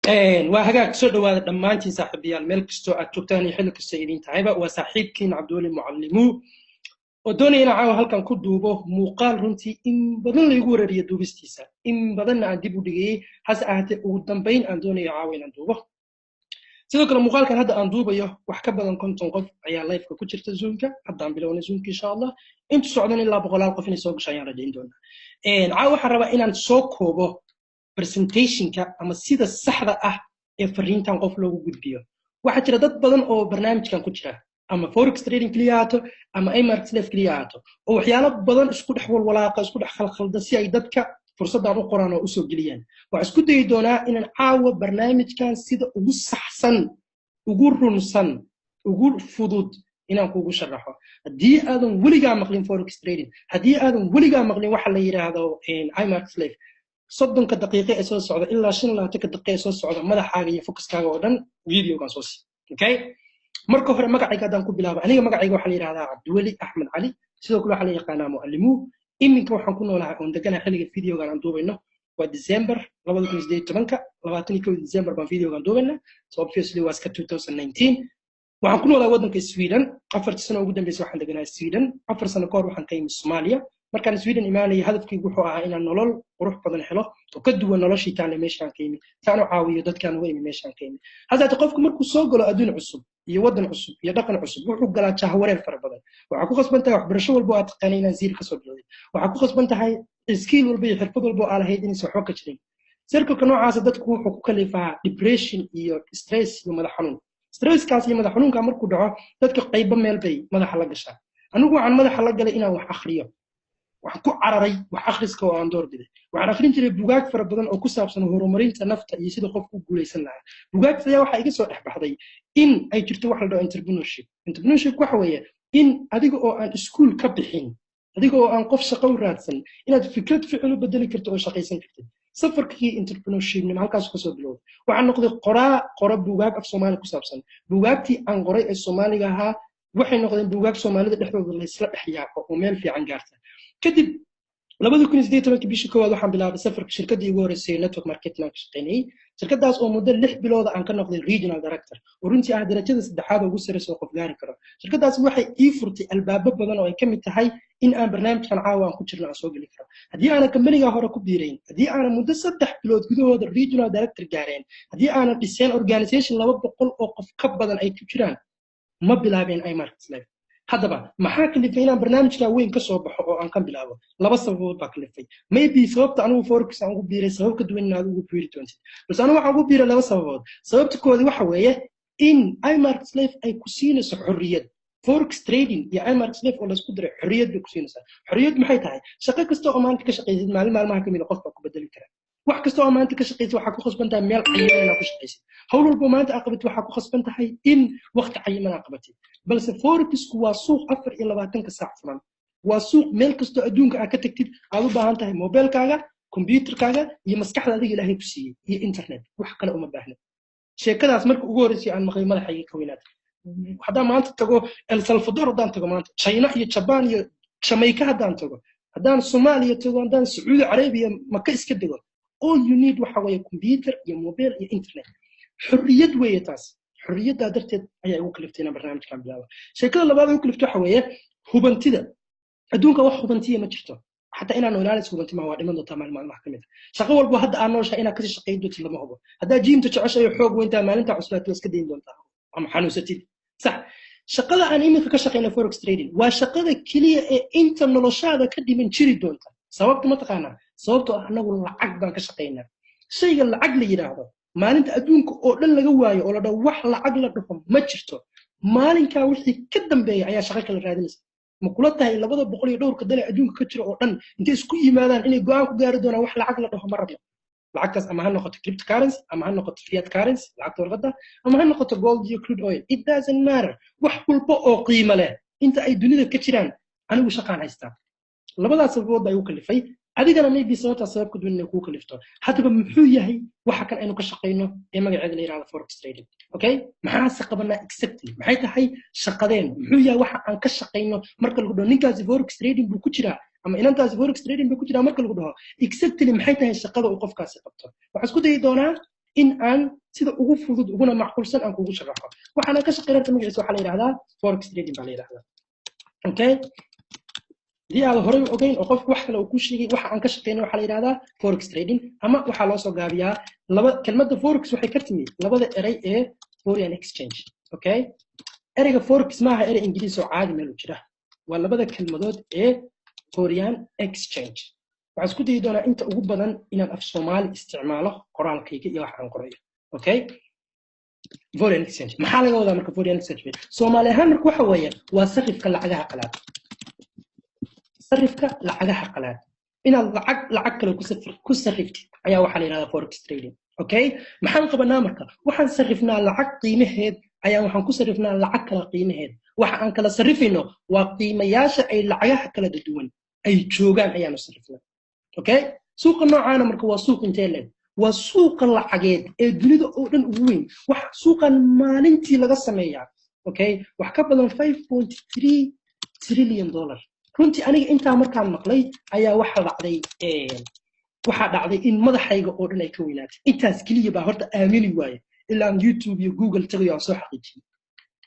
Waa hagaag. Soo dhawaada dhammaantiin, saaxiibayaal, meel kastoo aad joogtaan iyo xilli kastoo idin tahayba. Waa saaxiibkiin Cabdiweli Mucallimuu oo doonaya inaan caawa halkan ku duubo muuqaal runtii in badan laygu wareeriyo duubistiisa, in badanna aan dib u dhigayey, hase ahaatee ugu dambayn aan doonayo caawa inaan duubo. Sidoo kale muuqaalkan hadda aan duubayo, wax ka badan 50 qof ayaa liveka ku jirta Zoomka. Haddaan bilownay Zoomka, insha Allah intu socdan ilaa boqolaal qof inay soo gasho ayaan rajayn doonaa. Caawa waxaan rabaa inaan soo koobo presentationka ama sida saxda ah ee fariintan qof loogu gudbiyo. Waxaa jira dad badan oo barnaamijkan ku jira, ama forex trading keliya ahaato ama iMarkets Live keliya ahaato, oo waxyaalo badan isku dhex walwalaaqa, isku dhex khalkhalda si ay dadka fursaddan u qoraan oo usoo geliyaan. Waxaan isku dayi doonaa inaan caawa barnaamijkan sida ugu saxsan, ugu runsan, ugu fudud inaan kugu sharaxo. Haddii aadan weligaa maqlin forex trading, haddii aadan weligaa maqlin waxa la yidhaahdo iMarkets Live, 30-ka daqiiqo ee soo socda ilaa 25-ka daqiiqo ee soo socda, madaxaaga iyo focuskaaga oo dhan videogan soo sii. Okay, marka hore magacayga haddaan ku bilaabo, aniga magacayga waxaa la yidhahdaa Cabdiweli Axmed Cali. Sidoo kale waxaa la yaqaanaa Muallimuu. Iminka waxaan ku noolahay oon deganahay, xilliga videogan aan duubayno waa December 2018-ka, 21-da December baan videogan duubayna, so obviously waa iska 2019. Waxaan ku noolahay waddanka Sweden. 4-tii sano ugu dambeysay waxaan deganaa Sweden. 4 sano ka hor waxaan ka yimi Soomaaliya. Markaan Sweden imaanaya, hadafkaygu wuxuu ahaa inaan nolol qurux badan helo oo ka duwan noloshii taale meeshaan ka yimi, saan u caawiyo dadkaan uga imi meeshaan ka yimi. Hasaate qofku markuu soo galo adduun cusub iyo waddan cusub iyo dhaqan cusub, wuxuu galaa jahwareer fara badan. Waxaa ku khasban tahay waxbarasho walba oo aad taqaanay inaan zero kasoo bilowday. Waxaa ku khasban tahay skill walba iyo xirfad walba oo aa lahayd inaysan waxba ka jirin. Circleka noocaasa dadku wuxuu ku kalifaa depression iyo stress iyo madax xanuun. Stresskaas iyo madax xanuunka markuu dhaco, dadka qaybo meel bay madaxa la gashaa. Anigu waxaan madaxa la galay inaan wax akhriyo. Waxaan ku cararay wax akhriska oo aan door biday. Waxaan akhrin jiray bugaag fara badan oo ku saabsan horumarinta nafta iyo sida qofku u guulaysan lahaa. Bugaagta ayaa waxaa iga soo dhex baxday in ay jirto wax la dhaho entrepreneurship. Entrepreneurship waxa weeye in adiga oo aan iskuul ka bixin, adiga oo aan qof shaqo u raadsan, inaad fikrad ficil u bedeli karto oo shaqaysan kartid. Safarkii entrepreneurshipnimo halkaas kasoo bilowday. Waxaan noqday qoraa qora bugaag af Soomaali ku saabsan. Bugaagtii aan qoray ee Soomaaliga ahaa waxay noqdeen bugaag Soomaalida dhexdooda laysla dhex yaaqo oo meel fiican gaarta. Kadib 2018-kii bishii koowaad waxaan bilaabay safarka shirkaddii ugu horreysay network marketing aan ka shaqaynayay, shirkaddaas oo muddo 6 bilooda aan ka noqday regional director, oo runtii ah darajada saddexaad ugu sarreysa oo qof gaari karo. Shirkaddaas waxay ii furtay albaabo badan oo ay ka mid tahay in aan barnaamijkan caawa aan ku jirno aan soo geli karo. Haddii aanan kambanigaa hore ku biirayn, haddii aanan muddo 3 bilood gudahooda regional director gaareen, haddii aanan dhiseen organization 200 oo qof ka badan ay ku jiraan, ma bilaabeen iMarkets Live. Haddaba maxaa kalifay inaan barnaamijka weyn ka soo baxo oo aan ka bilaabo? Laba sababood baa kalifay. Maybe sababta anigu forex aan ugu biiray sabab ka duwan inaad ugu biiri doontid, balse anigu waxaan ugu biiray laba sababood. Sababta koodi waxa weeye in iMarkets Live ay ku siinayso xorriyad. Forex trading iyo iMarkets Live oo laisku diray xorriyad bay ku siinaysaa. Xorriyad maxay tahay? Shaqo kasta oo maanta ka shaqaysid, maalin maalmaha kamid a qof baa ku bedeli kara. Wax kasta oo maanta ka shaqaysid, waxaa ku khasban tahay meel cayiman inaad ku shaqaysid. Hawl walbo maanta aad qabatid, waxaa ku khasban tahay in waqti cayiman aad qabatid. Balse forexku waa suuq 24-ka saac furan, waa suuq meel kastoo adduunka aad ka tagtid aad u baahan tahay mobilkaaga, computerkaaga iyo maskaxda adiga Ilaahay ku siiyey iyo internet. Wax kale uma baahna. Sheekadaas marka ugu horreysay aan maqlay, madaxayga ka weynaatay. Haddaan maanta tago El Salvador, haddaan tago maanta China iyo Jaban iyo Jamaica, haddaan tago, haddaan Soomaaliya tago, haddaan Sacuudi Carabiya, Maka iska dego, all you need waxa weeye computer iyo mobile iyo internet. Xorriyad weeye taas. Xorriyaddaa darteed ayaa igu kaliftay inaan barnaamijkan bilaabo. Sheekada labaad igu kaliftay waxa weeye hubantida. Adduunka wax hubantiya ma jirto. Xataa inaan noolaanaysa hubanti ma waa dhiman doontaa maalin maalmaha ka mid a. Shaqo walbo hadda aad nooshahay inaad kasii shaqayn doontid lama hubo. Haddaa gymta jeceshahay, xoog weyntaa, maalintaa cuslaatid waa iska dayn doontaa ama xanuunsatid. Sax, shaqada aan iminka ka shaqayna, forex trading, waa shaqada keliya ee inta noloshaada ka dhiman jiri doonta. Sababta ma taqaanaa? Sababtoo ah annagu lacag baan ka shaqaynaa. Shayga lacag la yidhaahdo, maalinta adduunka oo dhan laga waayo oo la dhaho wax lacag la dhaho ma jirto, maalinkaa wixii ka dambeeya ayaa shaqo kala raadinaysa. Ma kula tahay 200 iyo dhowrka dale adduunka ka jira oo dhan intay isku yimaadaan inay go'aan ku gaari doonaan wax lacag la dhaho ma rabno? Lacagtaas ama ha noqoto cryptocurrency, ama ha noqoto fiat currency, lacagta warqadda, ama ha noqoto gold iyo crude oil, it doesn't matter. Wax walba oo qiimo leh inta ay dunida ka jiraan, anigu shaqaan haystaa. Labadaas sababood baa igu kalifay. Adigana maybe sababtaas sabab ka duwan inay kuu kalifto. Haddaba muxuu yahay waxa kan aynu ka shaqayno ee magaceeda la yirahdo forex trading? Okay, maxaase qabanaa exactly? Maxay tahay shaqadeen? Muxuu yahay waxa aan ka shaqayno? Marka lagu dhaho ninkaasi forex trading buu ku jiraa ama inantaasi forex trading buu ku jiraa, marka lagu dhaho exactly maxay tahay shaqada uu qofkaasi qabto? Waxaan isku dayi doonaa In aan sida ugu fudud uguna macquulsan aan kugu sharaxo waxaana ka shaqeynaya. Magaciisa waxaa la yidhahdaa forex trading baa la yidhahdaa. Okay, haddii aad horey u ogeyn oo qofku wax kale uu ku sheegay, waxa aan ka shaqeynay waxaa la yidhahdaa forex trading, ama waxaa loo soo gaabiyaa laba kelmadda forex. Waxay ka timi labada erey ee foreign exchange. Okay, ereyga forex maaha erey Ingiriis oo caadi meel u jira, waa labada kelmadood ee foreign exchange. Waxaan isku dayi doonaa inta ugu badan inaan af Soomaali isticmaalo qoraalkayga iyo wax aan qorayo. Okay, foreign exchange maxaa laga wadaa marka? Foreign exchange Soomaali ahaan marka waxa weeye waa sarifka lacagaha qalaad. Sarifka lacagaha qalaad, inaad lacag kale ku sariftid ayaa waxaa la yidhahdaa forex trading. Okay, maxaan qabanaa marka? Waxaan sarifnaa lacag qiimaheed ayaa waxaan ku sarifnaa lacag kale qiimaheed. Waxa aan kala sarifayno waa qiimayaasha ay lacagaha kala duwan ay joogaan ayaanu sarifnaa. Okay, suuqa noocaana marka waa suuq intee leeg? Waa suuqa lacageed ee dunida oo dhan ugu weyn. Wax suuqan maalintii laga sameeyaa, okay, wax ka badan $5.3 trillion. Runtii aniga intaa markaan maqlay ayaa waxaa dhacday in madaxayga oo dhan ay ka weynaatay. Intaas keliya baa horta aamini waaye ilaa aan YouTube iyo Google tagayo aan soo xaqiijiyey.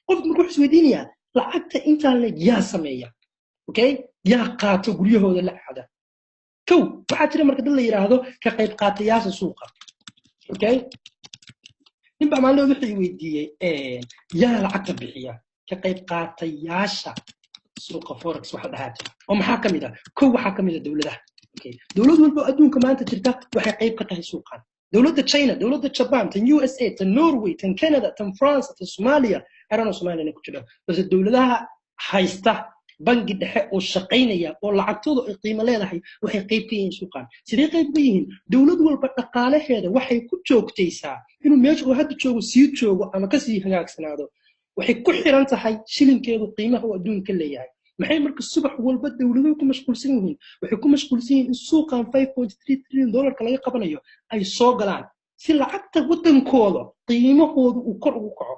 Qofku marka wuxuu isweydiinayaa, lacagta intaa leeg yaa sameeya? Okay, yaa qaato, guryahooda la aada? Kow, waxaa jira marka dad la yidhaahdo ka qayb qaatayaasha suuqa. Okay, nin baa maalin wuxuu i weydiiyey, yaa lacagta bixiya? Ka qayb qaatayaasha suuqa forex waxa dhahaa jira oo maxaa ka mid ah? Kow, waxaa ka mid ah dowladaha. Okay, dowlad walba oo adduunka maanta jirta waxay qayb ka tahay suuqan. Dowladda China, dowladda Japan, tan USA, tan Norway, tan Canada, tan France, tan Somalia. I don't know Somalia inay ku jiraan, balse dowladaha haysta bangi dhexe oo shaqaynaya oo lacagtooda ay qiimo leedahay waxay qayb ka yihiin suuqan. Sidee qayb uga yihiin? Dowlad walba dhaqaalaheeda waxay ku joogtaysaa inuu meesha uu hadda joogo sii joogo ama kasii hagaagsanaado waxay ku xiran tahay shilinkeedu qiimaha uu adduunka leeyahay. Maxay marka subax walba dowladuhu ku mashquulsan yihiin? Waxay ku mashquulsan yihiin in suuqan 5.3 trillion dollarka laga qabanayo ay soo galaan si lacagta waddankooda qiimahoodu uu kor ugu kaco.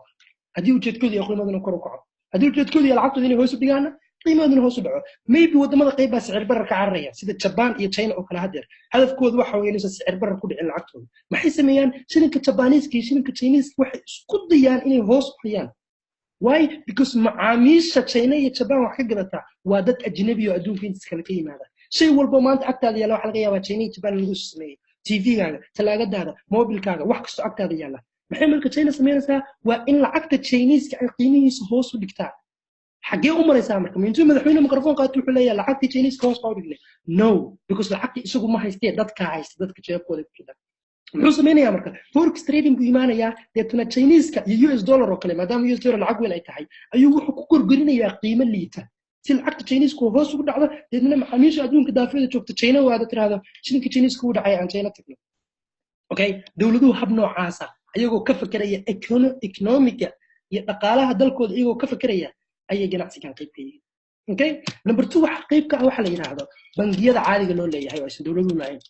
Haddii ujeedkoodu iyo qiimaduna kor u kaco, haddii ujeedkoodu iyo lacagtooda inay hoos u dhigaana, qiimahooduna hoos u dhaco. Maybe waddamada qayb baa sicir barar ka cararaya, sida Jaban iyo China oo kale. Haddeer hadafkoodu waxa weeye inuusan sicir barar ku dhicin lacagtooda. Maxay sameeyaan? Shilinka Jabaniiska iyo shilinka Chiniiska waxay isku dayaan inay hoos u hayaan. Why? Because macaamiisha China iyo Japan wax ka gadataa waa dad ajnabi oo adduunka intiis kale ka yimaada. Shay walbo maanta agtaada yaalla waxaa laga yaabaa China iyo Japan lagu sameeyey. TV-gaaga, talaagadaada, mobilkaaga, wax kastoo agtaada yaalla. Maxay marka China samaynaysaa? Waa in lacagta Chiniiska ay qiimihiisa hoos u dhigtaa. Xaggee u maraysaa marka? Intuu madaxweyne mikrofon qaato wuxuu leeyahay, lacagtii Chiniiska hoos baa u dhignay? No, because lacagtii isagu ma haystee, dadkaa haysta, dadka jeebkooda ku jira. Muxuu samaynayaa marka? Forex trading buu imaanayaa. Deetana Chiniiska iyo US dollar oo kale, maadaama US dollar lacag weyn ay tahay, ayuu wuxuu ku gorgorinayaa qiimo liita si lacagta Chiniiska hoos ugu dhacdo. Deetna macaamiisha adduunka daafeeda joogta China waada tiraahdo, shilinka Chiniiska u dhacay, aan China tagno. Okay, dowladuhu hab noocaasa ayagoo ka fekeraya economiga iyo dhaqaalaha dalkooda, iyagoo ka fekeraya ayay ganacsigan qayb ka yihiin. Okay, number two, waxa qayb ka ah waxa la yidhaahdo bangiyada caadiga loo leeyahay oo aysan dowladuhu lahayn.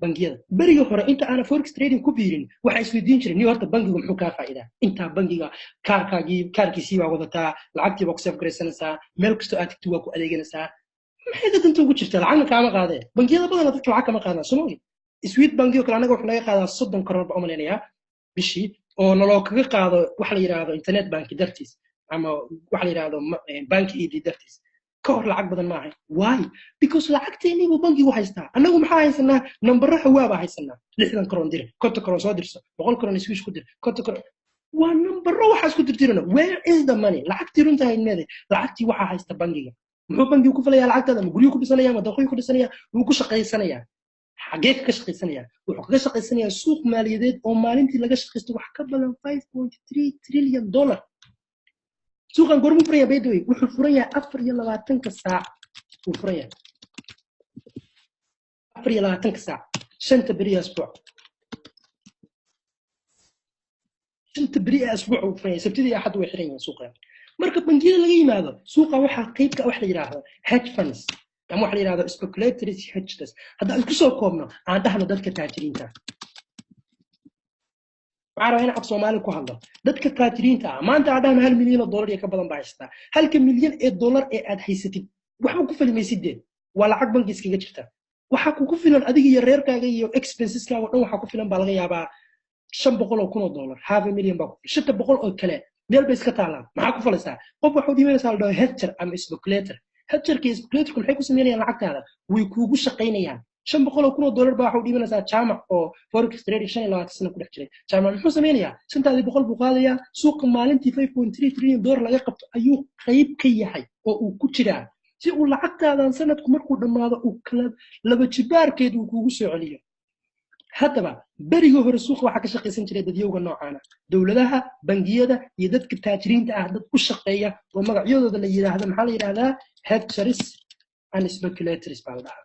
Bangiyada berigii hore, inta aana forex trading ku biirin, waxaa isweydiin jiray, ni horta bangigu muxuu kaa faa'iidaa? Intaa bangiga kaarkaagii, kaarkiisii baa wadataa, lacagtii baa ku save garaysanaysaa, meel kastoo aad tagtid waa ku adeeganaysaa. Maxay danta ugu jirtaa? Lacagna kaama qaadee. Bangiyada badana dadka lacag kama qaadaan, soo ma ogid? Swedbank oo kale anaga wuxuu naga qaadaa 30 karoor baa umalaynayaa bishii, oo naloo kaga qaado waxa la yidhaahdo internet banki dartiis ama waxa la yidhaahdo bank id dartiis. Ka hor lacag badan maaha. Why? Because lacagteennii buu bankigu haystaa. Annagu maxaa haysanaa? Nambaro hawaa baa haysanaa. 60 karoon dir, 50 karoon soo dirso, 100 karoon Swish ku dir, 50 karoon, waa nambaro waxaa isku dirdirano. Where is the money? Lacagtii runta haydmeede? Lacagtii waxaa haysta bangiga. Muxuu bangigu ku falayaa lacagtaada? Ma guryu ku dhisanaya? Ma daqoyu ku dhisanaya? Wuu ku shaqaysanayaa. Xagee kaga shaqaysanaya? Wuxuu kaga shaqaysanayaa suuq maaliyadeed oo maalintii laga shaqaysto wax ka badan $5.3 trillion. Suuqan goormuu furan yahay, by the way? Wuxuu furan yahay 24-ka saac wuu furan yahay, 24-ka saac, shanta beri ee asbuuc. Shanta beri ee asbuuc wuu furan yahay, Sabtidii Axad way xiran yihiin suuqan. Marka bangiyada laga yimaado, suuqa waxaa qayb ka ah wax la yidhaahdo hedge funds ama waxa la yidhahdo speculators, hedges. Haddaan isku soo koobno, aan dhahno dadka taajiriinta. Waxaan rabaa in af Soomaali ku hadlo. Dadka taajiriinta ah maanta, aan dhahno 1 milyan oo dollar iyo ka badan baa haysataa. Halka milyan ee dollar ee aad haysatid waxba ku fali maysideen, waa lacag banki iskaga jirta. Waxaa kugu filan adiga iyo reerkaaga iyo expenseskaaga o dhan waxaa ku filan baa laga yaabaa. $500,000, half a million baa ku filan. 500 oo kale meel bay iska taalaan. Maxaa ku falaysaa? Qof waxu dhiibanaysaa la dhaho hedger ama speculator. Hedgerka iyo speculatorku maxay ku samaynayaan lacagtaada? Way kuugu shaqaynayaan. $500,000 baa waxu dhiibanaysaa Jaamac oo forex trading 25 sano ku dhex jiray. Jaamac muxuu samaynayaa? Shantaadii boqol buu qaadayaa. Suuqa maalintii $5.3 trillion laga qabto ayuu qayb ka yahay oo uu ku jiraa, si uu lacagtaadan sanadku markuu dhammaado uu kala laba jibaarkeed uu kuugu soo celiyo. Haddaba berigii hore suuqa waxaa ka shaqaysan jiray dadyowga noocaana: dowladaha, bangiyada iyo dadka taajiriinta ah, dad u shaqeeya oo magacyadooda la yidhaahdo, maxaa la yidhahdaa? Hedgers and speculators baa la dhahaa.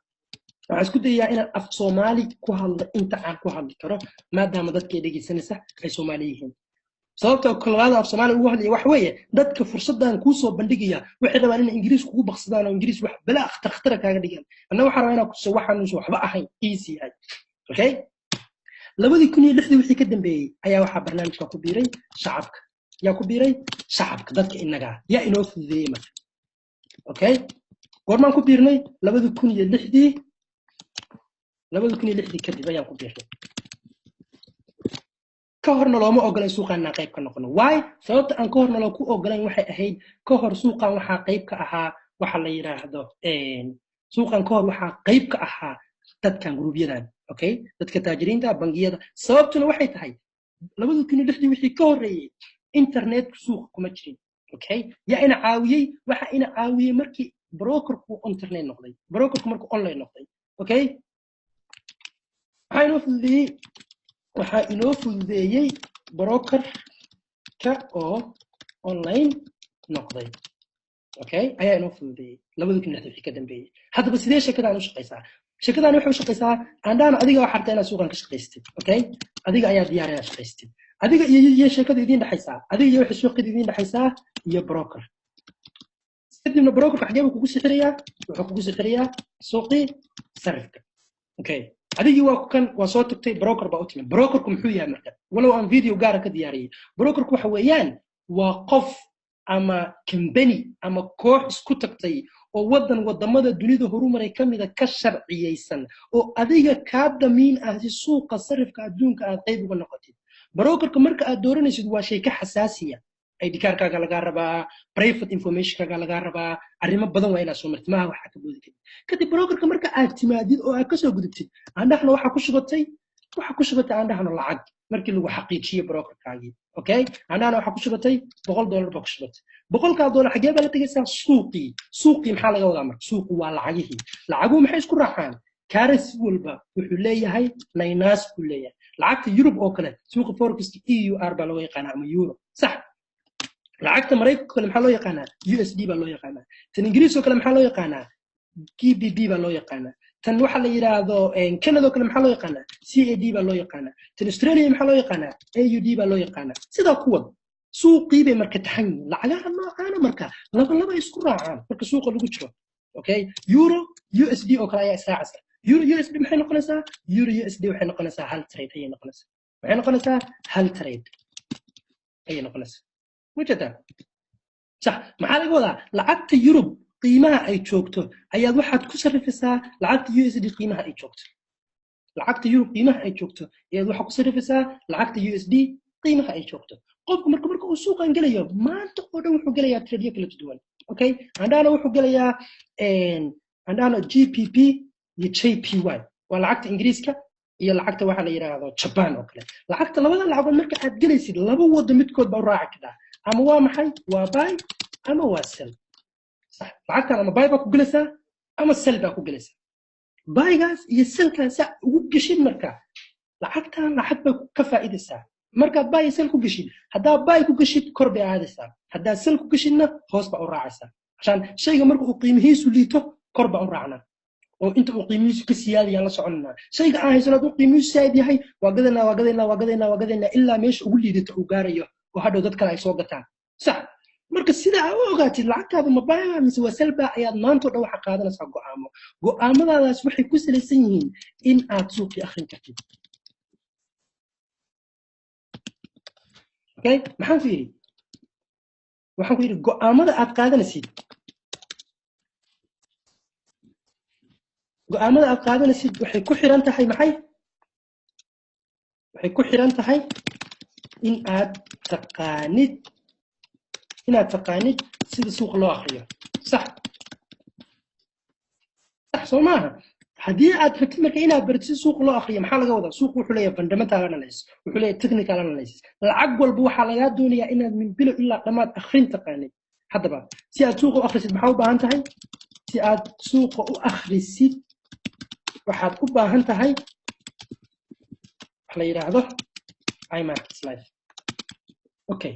Waxaan isku dayayaa inaan af Soomaali ku hadlo inta aan ku hadli karo, maadaama dadka ay dhegeysanaysa ay Soomaali yihiin. Sababta kolabaada af Soomaali ugu hadlaya waxa weeye, dadka fursaddan kuu soo bandhigaya waxay rabaan inay Ingiriis kugu baqsadaan oo Ingiriis wax balaa khatar khatara kaaga dhigaan. Anna waxaa rabaa inaan kuso waxaanuusan waxba ahayn, easy yahay. Okay, 2006dii wixii ka dambeeyey ayaa waxaa barnaamijka ku biiray shacabka. Yaa ku biiray? Shacabka, dadka innagaa. Yaa inoo fududeeyey marka? Okay, goormaan ku biirnay? 2006dii. 2006dii kadib ayaan ku biirnay. Ka horna looma ogolayn suuqan inaan qayb ka noqono. Why? Sababta aan ka horna loo ku ogolayn waxay ahayd, ka hor suuqan waxaa qayb ka ahaa waxa la yidhaahdo, suuqan ka hor waxaa qayb ka ahaa dadkan gruubyadan, okay, dadka taajiriinta, bangiyada. Sababtuna waxay tahay, 2006dii wixii ka horreeyey internetku suuqa kuma jirin. Okay, yaa ina caawiyey? Waxa ina caawiyey markii brokerku internet noqday, brokerku markuu online noqday. Okay, maxaa inoo fududeeyey? Waxaa inoo fududeeyey brokerka oo online noqday, okay, ayaa inoo fududeeyey 2006 wixii ka dambeeyey. Haddaba sidee sheekadaan u shaqaysaa? Sheekadaan waxay u shaqaysaa, andhaana adiga waxaa rabtaa inaad suuqan ka shaqaystid. Okay, adiga ayaa diyaar inaad shaqaystid. Adiga iyo sheekada idiin dhexaysaa, adiga iyo waxay suuqida idiin dhexaysaa iyo broker. Kadibna brokerka xagee buu kugu sixirayaa? Wuxuu kugu sixirayaa suuqii sarifka. Okay, adigii waa kan, waa soo tagtay, broker baa u timid. Brokerku muxuu yahay marka? Walow aan video gaara ka diyaariyey, brokerku waxa weeyaan waa qof ama company ama koox isku tagtay oo waddan waddamada dunida horumaray ka mida ka sharciyeysan, oo adiga kaa damiin ah si suuqa sarifka adduunka aad qayb uga noqotid. Brokerka marka aad dooranaysid waa shay ka xasaasiya. ID cardkaaga lagaa rabaa, private informationkaaga lagaa rabaa, arrimo badan waa inaad soo martid. Maaha waxaa ka boodi kadib. Kadib brokerka marka aad timaadid oo aad kasoo gudubtid, aan dhahno waxaa ku shubatay, aan dhahno lacag, markii lagu xaqiijiyo brokerkaagii. Okay, aan dhahno waxaa ku shubatay $100 baa ku shubatay. $100-kaa xagee baa la tegaysaa? Suuqii. Suuqii maxaa laga wadaa marka? Suuqu waa lacagihii. Lacaguhu maxay isku raacaan? Currency walba wuxuu leeyahay naynaas buu leeyahay. Lacagta Yurub oo kale suuqa forex EUR baa loo yaqaanaa ama euro, sax? Lacagta Maraykanka kale maxaa loo yaqaanaa? USD baa loo yaqaanaa. Tan Ingiriis oo kale maxaa loo yaqaanaa? GBP baa loo yaqaanaa. Tan waxa la yidhaahdo Canada oo kale maxaa loo yaqaanaa? CAD baa loo yaqaanaa. Tan Australia maxaa loo yaqaanaa? AUD baa loo yaqaanaa. Sidaa kuwad suuqii bay marka taxan yihiin lacagaha noocaana. Marka laba laba isku raacaan marka suuqa lagu jiro. Okay, euro USD oo kale ayaa israacaysa. Euro USD maxay noqonaysaa? Euro USD waxay noqonaysaa hal trade ayay noqonaysaa. Waxay noqonaysaa hal trade ayay noqonaysaa. Mujeedaa? Sax. Maxaa laga wadaa? Lacagta Yurub qiimaha ay joogto ayaad waxaad ku sarrifaysaa lacagta USD qiimaha ay joogto. Lacagta Yurub qiimaha ay joogto ayaad waxaad ku sarrifaysaa lacagta USD qiimaha ay joogto. Qofku marka uu suuqan gelayo, maanta oo dhan wuxuu gelayaa tradeyo kala duwan. Okay, andhahna wuxuu gelayaa, andhahna GBP iyo JPY, waa lacagta Ingiriiska iyo lacagta waxa la yidhaahdo Japan oo kale. Lacagta labada lacagood marka aad gelaysid, laba wado midkood baa u raaci kartaa. Ama waa maxay? Waa buy ama waa sell, sax? Lacagtan ama buy baa ku gelaysaa ama sell baa ku gelaysaa. Buygaas iyo sellkaas saa ugu geshid marka lacagtan lacag bay ka faa'iidaysaa markaad buy iyo sell ku geshid. Haddaa buy ku geshid, kor bay aadaysaa. Haddaa sell ku geshidna, hoos baa u raacaysaa. Cashaan shayga marka uu qiimihiisu liito, kor baa u raacnaa oo inta uu qiimihiisu ka siyaadayaan la soconanaa. Shayga aan haysano hadduu qiimihiisu saa'id yahay, waa gadaynaa, waa gadaynaa, waa gadaynaa, waa gadaynaa, ilaa meesha ugu liidato uu gaarayo oo hadhow dad kale ay soo gataan, sax? Marka sida aa u ogaatid lacagtaadu ma buy baa mise waa sell baa, ayaad maanta o dhan waxaa qaadanaysaa go'aamo. Go'aamadaadaas waxay ku salaysan yihiin in aad suuqii akhrin kartid. Okay, maxaan ku yidhi? Waxaan ku yidhi, go'aamada aad qaadanaysid, go'aamada aad qaadanaysid waxay ku xiran tahay maxay? Waxay ku xiran tahay in aad taqaanid, inaad taqaanid sida suuqa loo akhriyo. Sax soo maaha? Haddii aad rabtid marka inaad baratid sida suuqa loo akhriyo, maxaa laga wadaa? Suuqu wuxuu leeyahay fundamental analysis, wuxuu leeyahay technical analysis. Lacag walba waxaa lagaa doonayaa inaad min bilow ilaa dhammaad akhrin taqaanid. Haddaba si aad suuqa u akhrisid, maxaa u baahan tahay? Si aad suuqa u akhrisid, waxaad u baahan tahay wax la yidhaahdo iMarkets Live. Okay,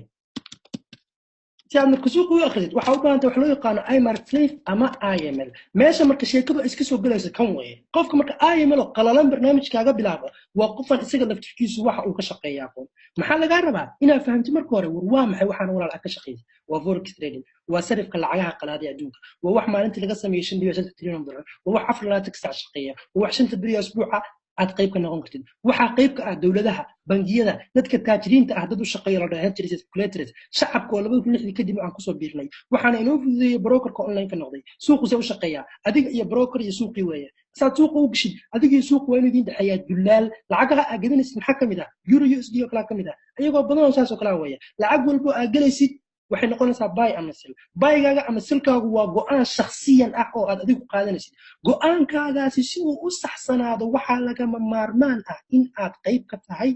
si aad marka suuqa u akhrisid, waxaa u baahan tahay wax loo yaqaano iMarkets Live ama IML. Meesha marka sheekadu ay iska soo gelayso kan weeye. Qofka marka IML oo qalalan barnaamijkaaga bilaabo waa qofan isaga laftirkiisu waxa uu ka shaqeeya aqoon. Maxaa lagaa rabaa? Inaad fahamtid marka hore, war waa maxay waxaan walaal aad ka shaqeysa? Waa forex trading, waa sarifka lacagaha qalaad ee adduunka, waa wax maalintii laga sameeyo $5.3 trilyan, waa wax 24 saac shaqeeya, waa wax 5-ta beri asbuuca aad qayb ka noqon kartid. Waxaa qayb ka ah dowladaha, bangiyada, dadka taajiriinta ah, dad u shaqeeya la dhaho hedgers, speculators, shacabka oo 2006-dii kadib aan kusoo biirnay. Waxaana inoo fududeeyey brokerka online ka noqday. Suuqu see u shaqeeyaa? Adiga iyo broker iyo suuqii weeye. Saad suuqa u geshid, adiga iyo suuqa waa inuu idiin dhexeeyaa dulaal. Lacagaha aad gadanaysid maxaa ka mid ah? Euro USD oo kalaa ka mid ah, iyagoo badan oo saas oo kalaa weeye. Lacag walbo aad gelaysid waxay noqonaysaa buy ama sell. Buygaaga ama sellkaagu waa go'aan shakhsiyan ah oo aad adigu qaadanaysid. Go'aankaagaasi si uu u saxsanaado, waxaa lagama maarmaan ah in aad qayb ka tahay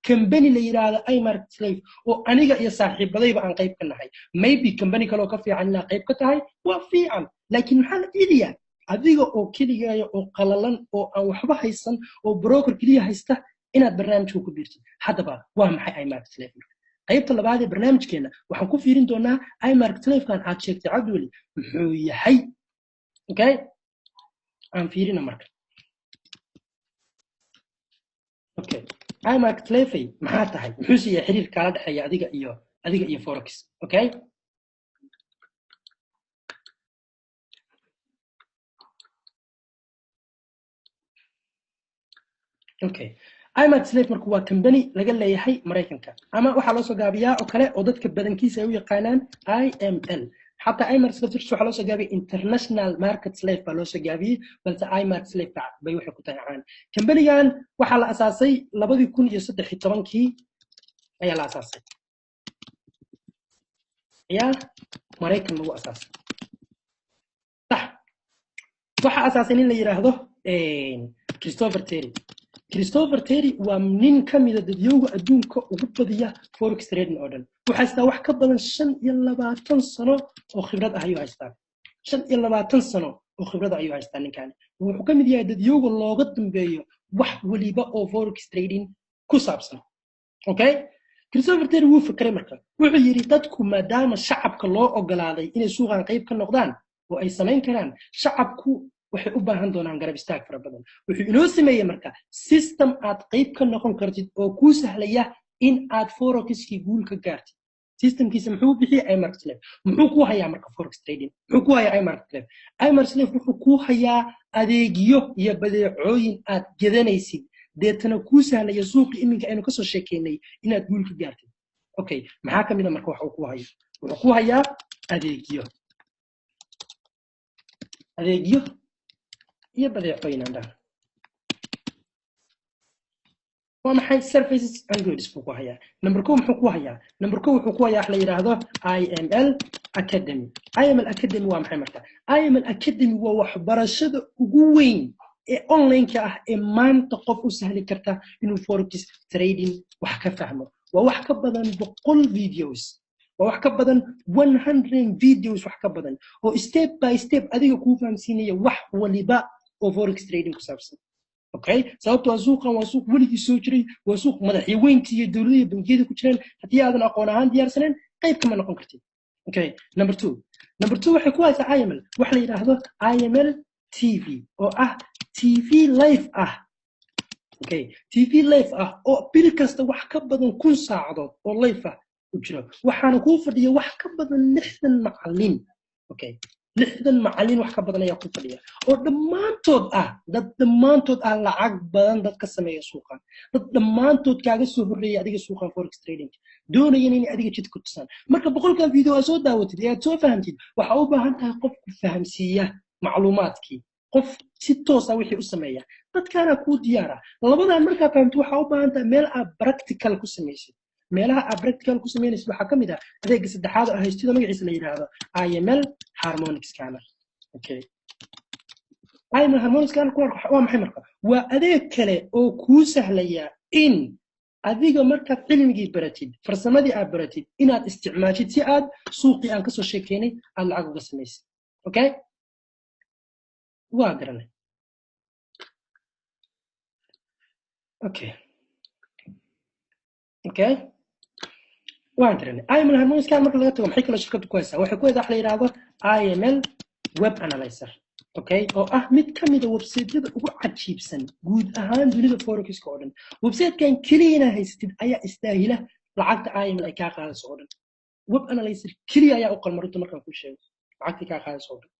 company la yidhaahdo iMarkets Live, oo aniga iyo saaxiibadayba aan qayb ka nahay. Maybe company kaloo ka fiican inaad qayb ka tahay waa fiican, laakiin maxaa la diidayaa? Adiga oo keligaaya oo qalalan oo aan waxba haysan oo broker keliya haysta inaad barnaamijka ku biirtid. Haddaba waa maxay iMarkets Live? Marka qaybta labaad ee barnaamijkeena waxaan ku fiirin doonaa iMarkets Live-kan aad sheegtay, Cabdiweli, muxuu yahay. Okay, aan fiirina marka. Okay, iMarkets Live maxaa tahay? Muxuu siiyaa xiriir kaala dhexeeya adiga iyo forex? Okay, okay, iMarkets Live marka waa company laga leeyahay Maraykanka, ama waxaa loo soo gaabiyaa oo kale oo dadka badankiisa ay u yaqaanaan IML. Xataa iMarkets Live waxaa loo soo gaabiyey International Markets Live baa loo soo gaabiyey, balse iMarkets Live bay waxay ku tahay caan. Companygan waxaa la asaasay 2013-kii ayaa la asaasay, ayaa Maraykan lagu asaasay. Sax, waxaa asaasay nin la yidhaahdo Christopher Terry. Christopher Terry waa nin ka mida dadyowga adduunka ugu badiya forex trading oo dhan. Wuxuu haystaa wax ka badan 25 sano oo khibrad ah ayuu haystaa. 25 sano oo khibrad ah ayuu haystaa ninkani. Wuxuu ka mid yahay dadyowga looga dambeeyo wax waliba oo forex trading ku saabsan. Okay, Christopher Terry wuu fekeray marka. Wuxuu yidhi, dadku maadaama shacabka loo ogolaaday inay suuqan qayb ka noqdaan oo ay samayn karaan, shacabku waxay u baahan doonaan garab istaag fara badan. Wuxuu inoo sameeyey marka system aad qayb ka noqon kartid oo kuu sahlaya in aad forexkii guul ka gaartid. Systemkiisa muxuu bixiyey? iMarkets Live. Muxuu ku hayaa marka forex trading? Muxuu ku hayaa iMarkets Live? iMarkets Live wuxuu ku hayaa adeegyo iyo badeecooyin aad gadanaysid, deetana kuu sahlaya suuqii iminka aynu kasoo sheekeynay inaad guul ka gaartid. Okay, maxaa ka mid a marka wax uu ku hayo? Wuxuu ku hayaa adeegyo iyo badeecooyin aan dhahno. Waa maxay? Services and goods buu ku hayaa. Number 1 muxuu ku hayaa? Number 1 wuxuu ku hayaa wax la yidhaahdo IML Academy. IML Academy waa maxay marka? IML Academy waa waxbarashada ugu weyn ee online-ka ah ee maanta qof u sahli karta inuu forex trading wax ka fahmo. Waa wax ka badan 100 videos, waa wax ka badan 100 videos, wax ka badan oo step by step adiga kuu fahamsiinaya wax waliba oo forex trading ku saabsan. Okay, sababto waa suuqan waa suuq weligii soo jiray, waa suuq madaxweyntii iyo dowladda iyo bangiyada ku jiraan. Haddii aadan aqoon ahaan diyaarsaneen, qayb kama noqon kartid. Okay, number 2 waxay ku haysaa IML wax la yidhaahdo IML TV oo ah TV live ah. Okay, TV live ah oo bil kasta wax ka badan 1000 saacadood oo live ah u jiro, waxaana kuu fadhiya wax ka badan 60 macallin. Okay, 60 macallin wax ka badan ayaa ku fadhiya oo dhammaantood ah dad dhammaantood ah lacag badan dad ka sameeya suuqan, dad dhammaantood kaaga soo horreeya adiga suuqan forex trading, doonayana inay adiga jid ku tusaan. Marka 100-kan video aad soo daawatid ee aad soo fahamtid, waxaa u baahan tahay qof ku fahamsiiya macluumaadkii. Qof si toosa wixii u sameeya dadkaana kuu diyaara. Labadan markaa fahamto, waxaa u baahan tahay meel aad practical ku samaysid. Meelaha aad practical ku samaynaysid waxaa ka mid ah adeega saddexaad oo haystida magaciisa la yidhaahdo IML Harmonic Scanner. Okay, IML Harmonic Scanner waa maxay marka? Waa adeeg kale oo kuu sahlaya in adiga markaad cilmigii baratid, farsamadii aad baratid, inaad isticmaashid si aad suuqii aan kasoo sheekeynay aad lacag uga samaysid. Okay, waa garanay. Okay, waan garanay. IML Harmonic Scan marka laga tago, maxay kaloo shirkaddu ku haysaa? Waxay ku haysaa wax la yidhaahdo IML Web Analyzer, okay, oo ah mid ka mida websiteyada ugu cajiibsan guud ahaan dunida forexiska oo dhan. Websitekan keliya inaa haysatid ayaa istaahila lacagta IML ay kaa qaadayso oo dhan. Web Analyzer keliya ayaa u qalma, runta markaan kuu sheego, lacagta kaa qaadayso oo dhan.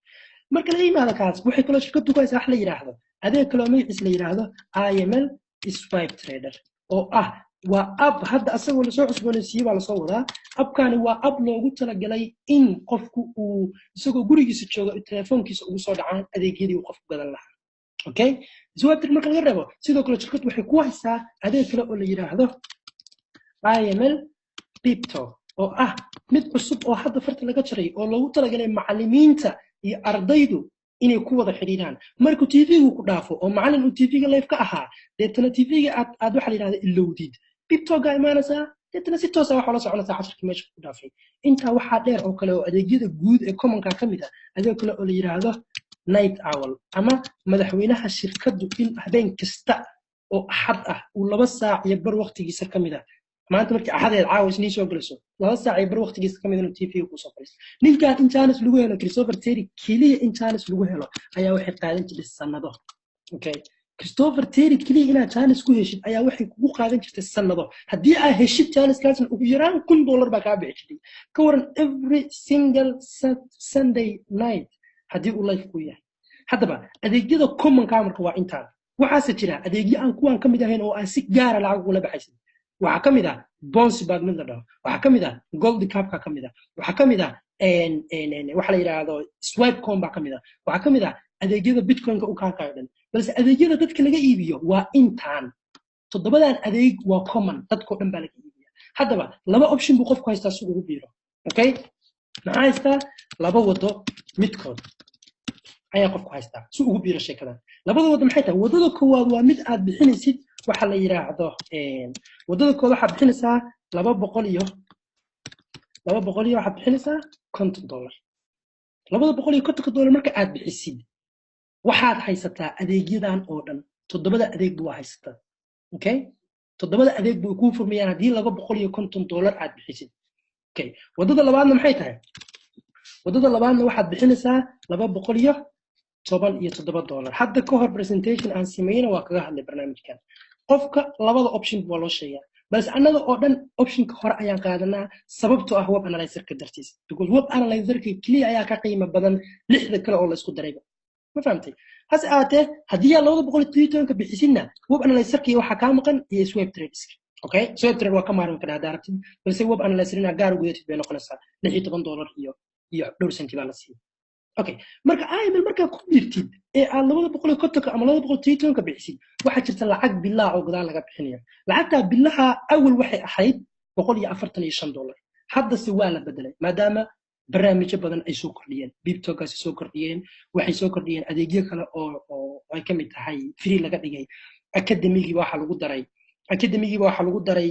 Marka laga yimaado kaas, waxay kaloo shirkaddu ku haysaa wax la yidhaahdo adeeg kaloo magaciisa la yidhaahdo IML Swipe Trader, oo ah waa app hadda asagoo lasoo cusboonaysiiyey baa lasoo wadaa. Appkani waa app loogu talagalay in qofku uu isagoo gurigiisa jooga telefoonkiisa ugu soo dhacaan adeegyadii uu qofku gadan lahaa. Okay, Swipe Trader marka laga reebo, sidoo kale shirkaddu waxay ku haysaa adeeg kale oo la yidhaahdo IML Bipto, oo ah mid cusub oo hadda farta laga jaray, oo loogu talagalay macallimiinta iyo ardaydu inay ku wada xidhiidhaan. Markuu TV-gu ku dhaafo oo macallin uu TV-ga live ka ahaa, deetana TV-ga aad waxa la yidhahda ilowdid, Biptogaa imaanaysaa, deetana si toosa waxaa la soconaysaa casharkii meesha ku dhaafay. Intaa waxaa dheer oo kale oo adeegyada guud ee commonka ka mid ah adeeg kale oo la yidhaahdo Night Owl, ama madaxweynaha shirkaddu in habeen kasta oo Axad ah uu 2 saac iyo bar waqtigiisa ka mid ah, maanta markii Axadeed caawa Isniin soo gelayso, 2 saac iyo bar waqtigiisa ka mid inuu TV kusoo fadhiisto. Ninkan in chance lagu helo, Christopher Terry keliya in chance lagu helo ayaa waxay qaadan jirtay sanado. Okay, Christopher Terry keliya inaad chance ku heshid ayaa waxay kugu qaadan jirtay sanado. Haddii aad heshid chance-kaasna, ugu yaraan $1000 baa kaa bixi jirtay. Ka waran every single Sunday night haddii uu live ku yahay? Haddaba adeegyada commonka marka waa intaan. Waxaase jira adeegyo aan kuwaan ka mid ahayn oo aan si gaara lacag ugula baxaysid. Waxaa ka mid ah Bounce Back mid la dhaho, waxaa ka mid ah Gold Cupka ka mid ah, waxaa ka mid ah waxa la yidhaahdo Swipecom baa ka mid ah, waxaa ka mid ah adeegyada Bitcoinka u kaakayo dhan. Balse adeegyada dadka laga iibiyo waa intaan toddobadan adeeg, waa common, dadkao dhan baa laga iibiya. Haddaba laba option buu qofku haystaa si ugu biiro. Okay, maxaa haystaa? Laba wado midkood ayaa qofku haystaa si ugu biiro sheekadan. Labada wado maxay tahay? Wadada koowaad waa mid aad bixinaysid waxa la yidhaahdo, wadada koowaad waxaad bixinaysaa laba boqol iyo waxaad bixinaysaa $50. $250 marka aad bixisid, waxaad haysataa adeegyadan oo dhan. Toddobada adeegba waa haysataa. Okay, toddobada adeeg bay kuu furmayaan haddii $250 aad bixisid. Okay, waddada labaadna maxay tahay? Waddada labaadna waxaad bixinaysaa $217. Hadda ka hor presentation aan sameyna waa kaga hadlay barnaamijkan. Qofka labada option waa loo sheegaa, balse annaga oo dhan optionka hore ayaan qaadanaa, sababtoo ah web analyzerka dartiis, because web analyzerka keliya ayaa ka qiimo badan lixda kale oo la isku darayba. Ma fahamtay? Hase ahaatee, haddii aad 217-ka bixisidna, web analyzerka waxaa kaa maqan iyo swipe tradeska. Okay, swipe trade waa ka maarmi karaa haddaa rabtid, balse web analyzer inaad gaar ugu yeetid bay noqonaysaa. $16 iyo dhowr senti baa la siiya. Okay, marka IML markaa ku biirtid ee aad 250-ka ama 217-ka bixisid, waxaa jirta lacag bilaa oo gadaal laga bixinayo. Lacagtaa bilaha awal waxay ahayd $145, haddase waa la bedelay maadaama barnaamijyo badan ay soo kordhiyeen. Biptogaasi soo kordhiyeen, waxay soo kordhiyeen adeegyo kale oo ay ka mid tahay free laga dhigay academigiiba. Waxaa lagu daray academigiiba, waxaa lagu daray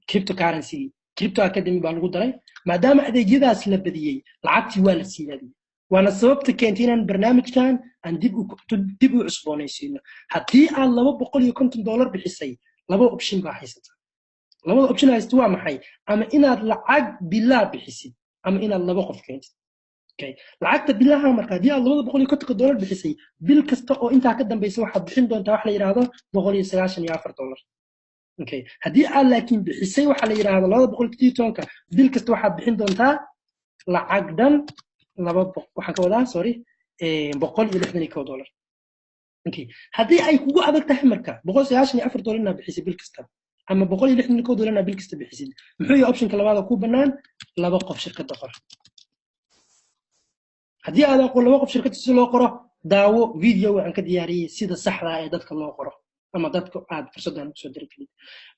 cryptocurrency, Crypto Academy baa lagu daray. Maadaama adeegyadaas la badiyey, lacagtii waa la siyaadiyey, waana sababta keentay inaan barnaamijkan aan dib u cusboonaysiino. Haddii aad $250 bixisay, laba option baa haysata. Labada option haysata waa maxay? Ama inaad lacag bilaa bixisid ama inaad laba qof keentid. Okay, lacagta bilaha marka, haddii aad $250 bixisay, bil kasta oo intaa ka dambaysa waxaad bixin doontaa wax la yidhaahdo $194. Okay, haddii aad laakiin bixisay waxa la yidhaahdo 217-ka, bil kasta waxaad bixin doontaa lacag dhan laba, waxaan ka wadaa, sorry, $161. Okay, haddii ay kugu adag tahay marka $194 inaad bixisay bil kasta ama $161 inaad bil kasta bixisid, muxuu yahay optionka labaad oo kuu bannaan? Laba qof shirkadda qor. Haddii aad aqoon laba qof shirkadda si loo qoro, Daawo video aan ka diyaariyey sida saxda ah ee dadka loo qoro ama dadka aad fursaddan kusoo diri karid.